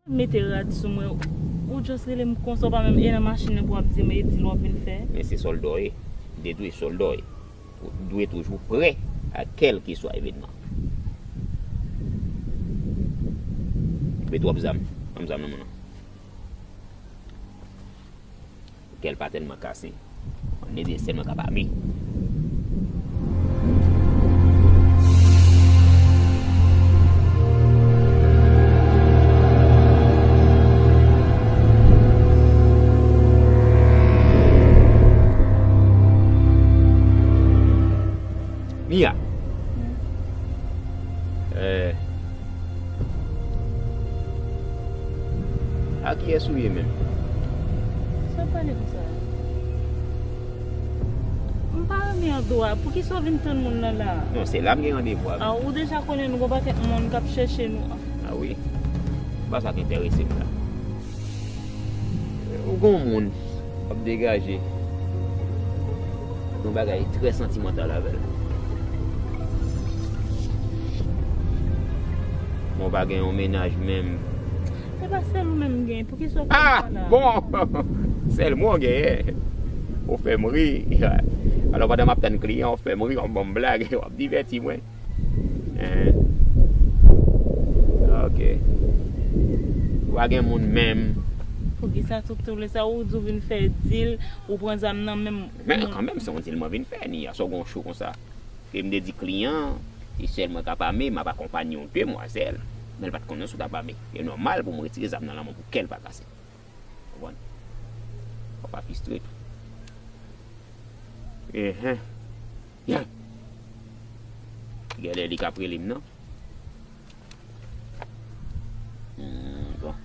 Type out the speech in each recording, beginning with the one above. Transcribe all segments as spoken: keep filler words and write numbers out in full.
Mete rad sou mwen. Ou just rele m konsa, ou pa menm e nan machin nan pou w ap di m e di l w ap vin fè. Men se sòlda w ye. M te di w e sòlda w ye. Ou dwe toujou prè a kèlkeswa evènman. Mete w ap zam. Ban m zam nan men w. Kè l pa tèlman kase. Yon nèg sèlman k ap ame. Mia. Eh. A kiyès ou ye menm? Sa w pale konsa? M pa renmen an dwa. Poukisa w vin tann moun nan la? Non, se la m gen randevou avè l. A, ou deja konnen nou gon pakèt moun k ap chèche nou. A wi? Pa sa k enterese m la. Ou gon moun w ap degaje yon bagay trè santimantal avè l. Bon, w pa gen yon mennaj menm. Se pa sèl ou menm m gen. Poukisa w ap fè sa la? Ah, bon! Sèl mwen w genyen. Ou fè m ri. Alò, pandan m ap tann kliyan, w fè m ri, w ap ban m blag, w ap divèti mwen. Hein. Ok. Ou pa gen moun menm. Poukisa tout toule sa ou di w vin fè dil, ou pran zam nan menm? Men kanmenm, se yon dil mwen vin fè, Nia, sa w gon cho konsa. E m te di kliyan, se sèl mwen k ap ame, m ap akonpanye yon demwazèl, men l pa t konnen si w t ap ame. E nòmal pou m retire zam nan nan men w pou kè l pa kase. Konprann? Fò w pa fistre tou. Enhen. Genlè li k ap rele m, non? Hmm, bon.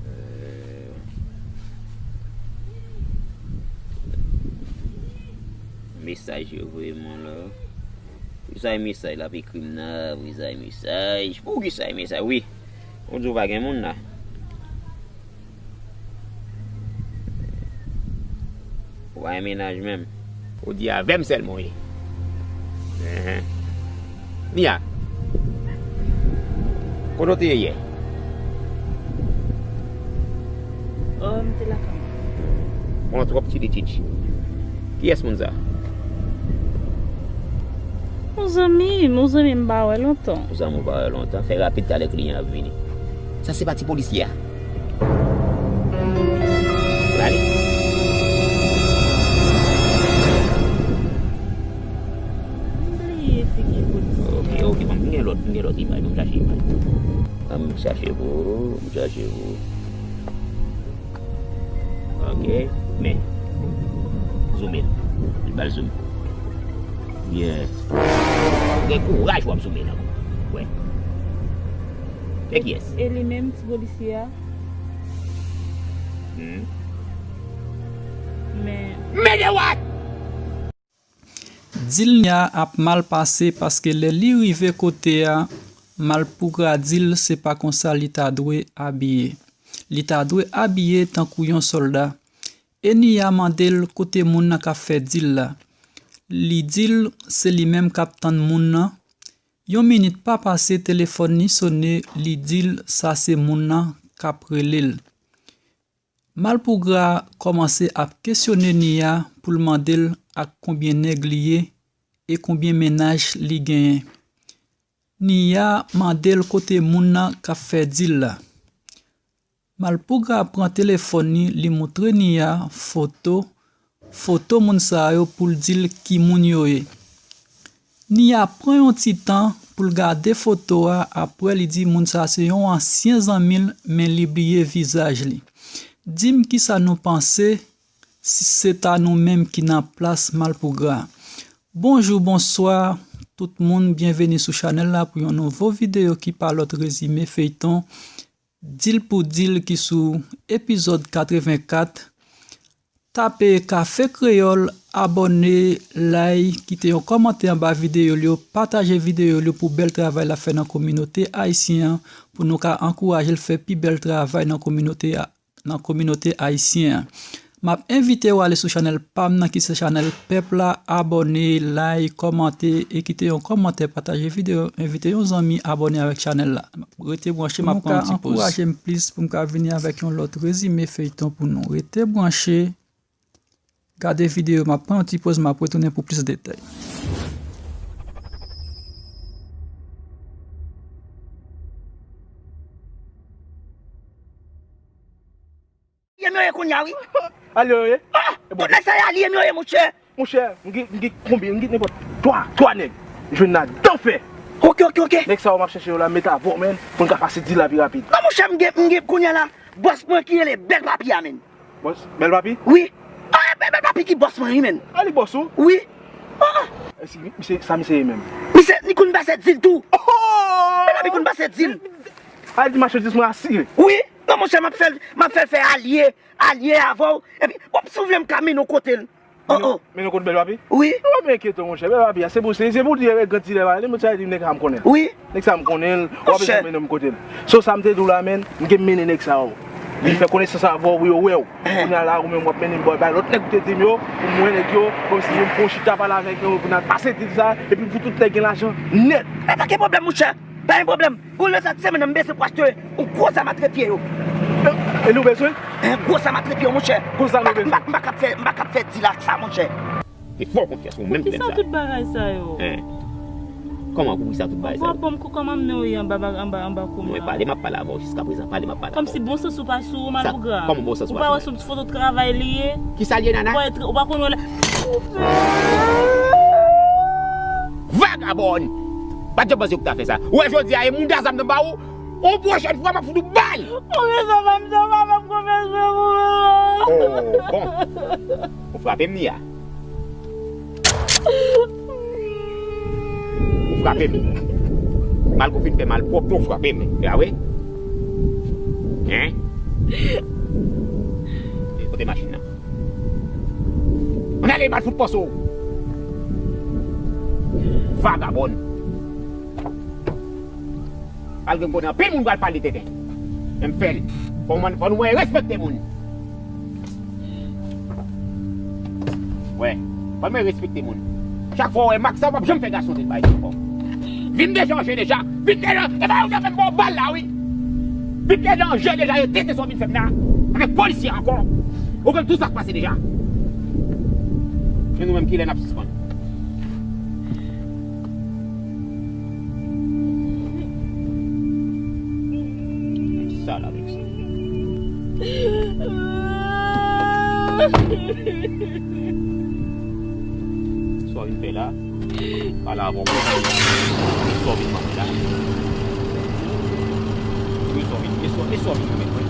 Euh, mesaj yo voye mwen la. Poukisa e mesaj l ap ekri m nan? Poukisa e mesaj? Poukisa e mesaj? Wi. Ou di w pa gen moun la. Ou pa gen mennaj menm. Ou di avè m sèlman w ye. Enhen. Mia. Kote w te ye yè? Oh, m te lakay mwen. Ou nan twòp tchili tchitchi. Kiyès moun sa? Yon zanmi, yon zanmi m pa wè lontan. Yon zanmi w pa wè lontan. Fè rapid, talè kliyan ap vini. Sa se pa ti polisye a? Prale. M bliye figi polisye a. Ok, ok, bon, m gen lòt, m gen lòt imaj, m chache imaj. An, m chache pou ou, m chache pou ou. Ok, men. Zoome l. Li ba l zoom. Yeah. Ou gen kouraj w ap zoome nan. Wè. Se kiyès? E li menm, ti polisye a. Hmm. Men. Men de wat? Dil Nia ap mal pase paske lè li rive kote a, Malpougra di l se pa konsa li ta dwe abiye. Li ta dwe abiye tankou yon sòlda. E Nia mande l kote moun nan k ap fè dil la. Li di l se li menm k ap tann moun nan. Yon minit pa pase, telefòn li sone, li di l sa se moun nan k ap rele l. Malpougra kòmanse ap kesyone Nia pou l mande l ak konbyen nèg li ye e konbyen mennaj li genyen. Nia mande l kote moun nan k ap fè dil la. Malpougra pran telefòn li, li moutre Nia foto, foto moun sa yo pou l di l ki moun yo ye. Nia pran yon ti tan pou l gade foto a, apre li di moun sa se yon ansyen zanmi l, men li bliye vizaj li. Di m kisa nou panse si se ta nou menm ki nan plas Malpougra. Bonjou, bonswa tout moun, byenveni sou chanèl la pou yon nouvo videyo ki pa lòt rezime feyton Dil pou Dil ki sou epizòd katrevenkat. Tape Kafe Kreyòl, abòne, like, kite yon kòmantè anba videyo l yo, pataje videyo l yo pou bèl travay l ap fè nan kominote ayisyen an, pou nou ka ankouraje l fè pi bèl travay nan kominote a, nan kominote ayisyen an. M ap envite w ale sou chanèl pa m nan ki se chanèl pèp la, abòne, like, kòmante e kite yon kòmantè, pataje videyo, envite yon zanmi abòne avèk chanèl la. Rete branche, m ap pran yon ti poz. Pou nou ka ankouraje m plis pou m ka vini avèk yon lòt rezime feyton pou nou. Rete branche, gade videyo, m ap pran yon ti poz, m ap retounen pou plis detay. Alye m yo ye kounye a, wi. Alye yo ye? Ah! Tout nèg sa yo alye m yo ye, monchè. Monchè, m gen, m gen konbyen, m gen nenpòt twa, twa nèg. Jwenn nan danfè. Ok, ok, ok. Nèg sa yo m ap chèche yo la, m met avè w, menn, pou n ka pase dil la pi rapid. Non, monchè, m gen, m gen kounye a la. Bòs mwen ki rele Bèl Papi a, menn. Bòs? Bèl Papi? Wi. Ah, Bèl, Bèl Papi ki bòs mwen, wi, menn. A, li bòs ou? Wi. Ah, ah. Èske misye, sa misye ye menm? Misye, li konn pase dil tou. Oh! Bèl Papi konn pase dil. A, di machandiz mwen asire. Wi. Non, monchè, m ap fè l, m ap fè l fè alye, alye avè w. Epi, bon, si w vle, m ka mennen w kote l. Oh, oh. Mennen w kote Bèl Papi? Wi. Ou pa enkyete w, monchè. Bèl Papi a, se pou, se, se pou di, eh, gran dilè pa, li, monchè, di nèg sa m konnen l. Wi. Nèg sa m konnen l. W ap bezwen mennen m kote l. So, sa m te di w la, menn, m gen mennen nèg sa yo. Vin fè konesans avè w pou yo wè w. Kounye a la, ou menm w ap mennen m bò, bay lòt nèg ou te di m yo, pou m wè nèg yo, kòmsi m fè yon chita pale avèk yo, pou n al pase dil sa, epi pou tout nèg gen lajan nèt. E pa gen pwoblèm, monchè. Pa gen pwoblèm. Pou lè sa, se mwen menm bezwen pou achte yon gwo zam a trepye yo. E nou bezwen? Yon gwo zam a trepye yo, monchè. Gwo zam nou bezwen. M pa, m pa, m pa kab fè, m pa kab fè dil ak sa, monchè. Te fè w konfyans, ou menm ki fè sa. Poukisa tout bagay sa yo? Hein? Kòman, poukisa tout bagay sa yo? Ou pa ban m kou kòman m nan wi anba, anba, anba kou m la. Mwen pale, m ap pale avè w jiskaprezan. Pale, m ap pale avè w. Kòmsi bon sans ou pa sou ou, Malpougra. Kòman bon sans ou pa sou mwen? Ou pa wè se yon ti foto travay li ye? Kisa l ye, Nana? Ou pa wè, ou pa konn wè la. Vagabòn! Pa t janm panse ou ta fè sa. Ou wè jodi a, e mouda zam nan ba ou, yon pwochèn fwa, m ap fout ou bal! Ou gen sa, m ap sa, m ap konfyans mwen pou ou. Oh, bon. Ou frape m, Nia. Ou frape m. Malgre w fin fè malpwòpte, ou frape m. A wi? Hein? E kote machin nan? Ann ale, m al fout pòs ou. Vagabòn. Malgre m konnen anpil moun pral pale tenten. Men m fè l. Fò mwen, fò nou mwen respekte moun. Wè. Fò mwen respekte moun. Chak fwa w wè mak sa, w p ap janm fè gason tèt bay ankò. Vin dechanje deja. Vin dechanje. E pa ou ki ap fè m ba w bal la, wi. Vin dechanje deja, yo tete sa w vin fè m la. Avèk polisye ankò. Ou konn tout sa k pase deja. E nou menm, kilè n ap sispann? Sa la menm sa. Sa w vin fè la? Pale avè w. Sa w vin mande la? Wi, sa w vin, e sa w, e sa w vin remèt mwen?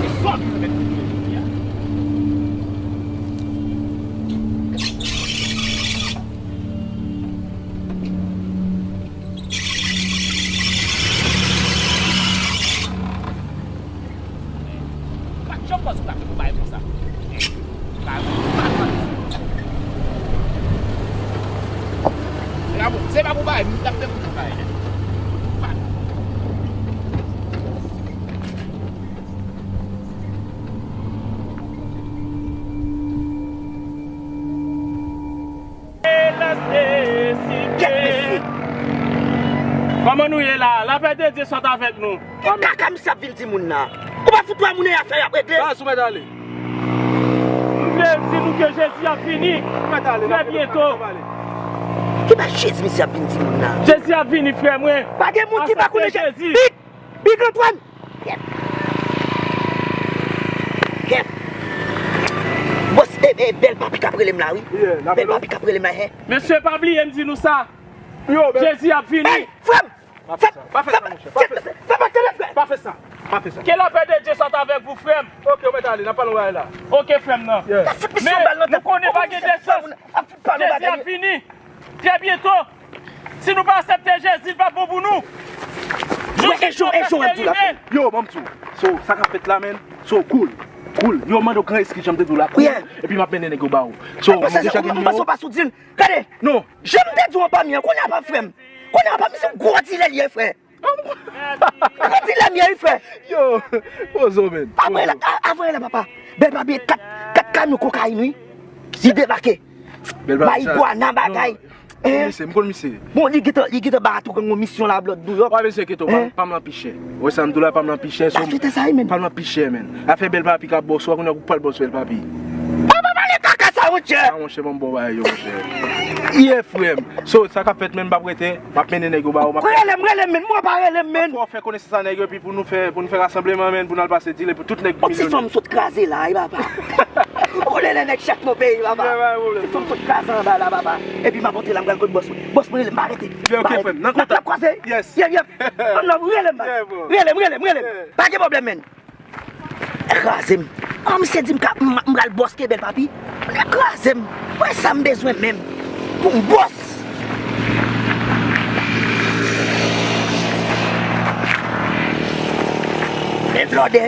E sa w vin remèt mwen jodi a? Pa t janm panse w ta fè pou bagay konsa. Bagay konsa. Se pa pou, se pa pou bagay, m t ap fè pou bagay. Kèt mesye! Kòman nou ye la? Lapè de Dye sot avèk nou. Ki kaka misye ap vin di moun nan? Ou pa fout wè moun nan y ap fè y ap regle? Baz, ou mèt ale. M vle di nou ke Jezi ap vini. Ou mèt ale, n ap, trè byento. N ap pale. Ki baz Jezi misye ap vin di moun nan? Jezi ap vini, frè mwen. Pa gen moun ki pa konnen Jezi. Big, Big Antoine! Kèt. Kèt. Bòs, e, e, Bèl Papi k ap rele m la, wi. Yeah, Bèl Papi k ap rele m la, hein. Mesye, pa bliye m di nou sa. Yo, Bèl. Jezi ap vini. Hey, frè m! Pa fè sa. Pa fè sa, monchè. Pa fè sa. Fè m ak telefòn. Pa fè sa. Pa fè sa. Que la paix de Dieu soit avec vous, frè m. Ok, ou mèt ale, n ap pale yon bagay la. Ok, frè m nan. Yeah. Men, nou konnen pa gen desans. Jezi ap vini. Trè byento. Si nou pa aksepte Jezi, l p ap bon pou nou. Yo, ban m di w. So, sa k ap fèt la, menn. So, cool. Cool. Yo, mande w gran eskiz, jan m te di w la. Cool. Yeah. Epi m ap mennen nèg yo ba ou. So, mwen deja gen nimewo. Ou panse w pa sou dil? Gade. Non. Jan m te di w anba mi an, kounye a pa frè m. Kounye a pa misye, yon gwo dilè li ye, frè. Kredi lè m ye wi, frè. Yo, pozo, men. Avanyè la, a- avanyè la, papa. Bèl Papi, kat, kat kamyon kokayin, wi. Li debake. Bèl Papi, sa- Marijuana, non, bagay. Hein? Misye, m konn misye. Bon, li gentan, li gentan ba tou gang yon misyon la, blòd New York. Pa bezwen enkyete w, pa, pa m lan pi chè. Wè sa m di w la, pa m lan pi chè, so. Sa fete sa, wi, men. Pa m lan pi chè, men. Afè Bèl Papi k ap bòs ou a, kounye a ou pral bòs Bèl Papi. Pa, pa pale kaka sa, monchè. A, monchè, ban m ba w bagay yo, monchè. Yeah, frè m. So, sa k ap fèt, men, m p ap rete. M ap mennen nèg yo ba ou, m ap Rele m, rele m, men. Mwen pa rele m, men. Fò w fè konesans a nèg yo, epi pou nou fè, pou nou fè rasanbleman, men, pou n al pase dile pou tout nèg milyonè. Yon ti fanm sot kraze la, wi, papa. Ou konnen lè nèg chèf nan peyi, papa. Yeah, pa gen pwoblèm. Ti fanm sot kraze anba la, papa. Epi m ap monte la, m pral kot bòs mwen. Bòs mwen rele m, pa rete. Yeah, ok, frè m. Nan kontak. N ap kwaze. Yes. Yep, yep. Ann, non, rele m, man. Yeah, bro. Rele m, rele m, rele m. Yeah. Pa gen pwoblèm, men. Kraze m. An, misye di m ka, m, m pral bòs ke Bèl Papi. Kraze m. Wè sa m bezwen menm. Pou m bòs. Men blòdè.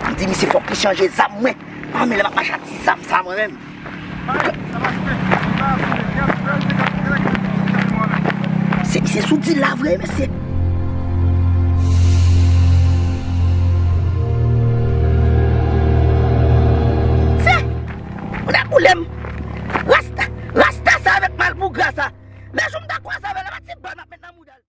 M di misye fòk li chanje zam mwen. An, men lè m ap mache ak ti zam sa mwen menm. Se, se sou dil la vre, mesye. Se, ou nan boule m.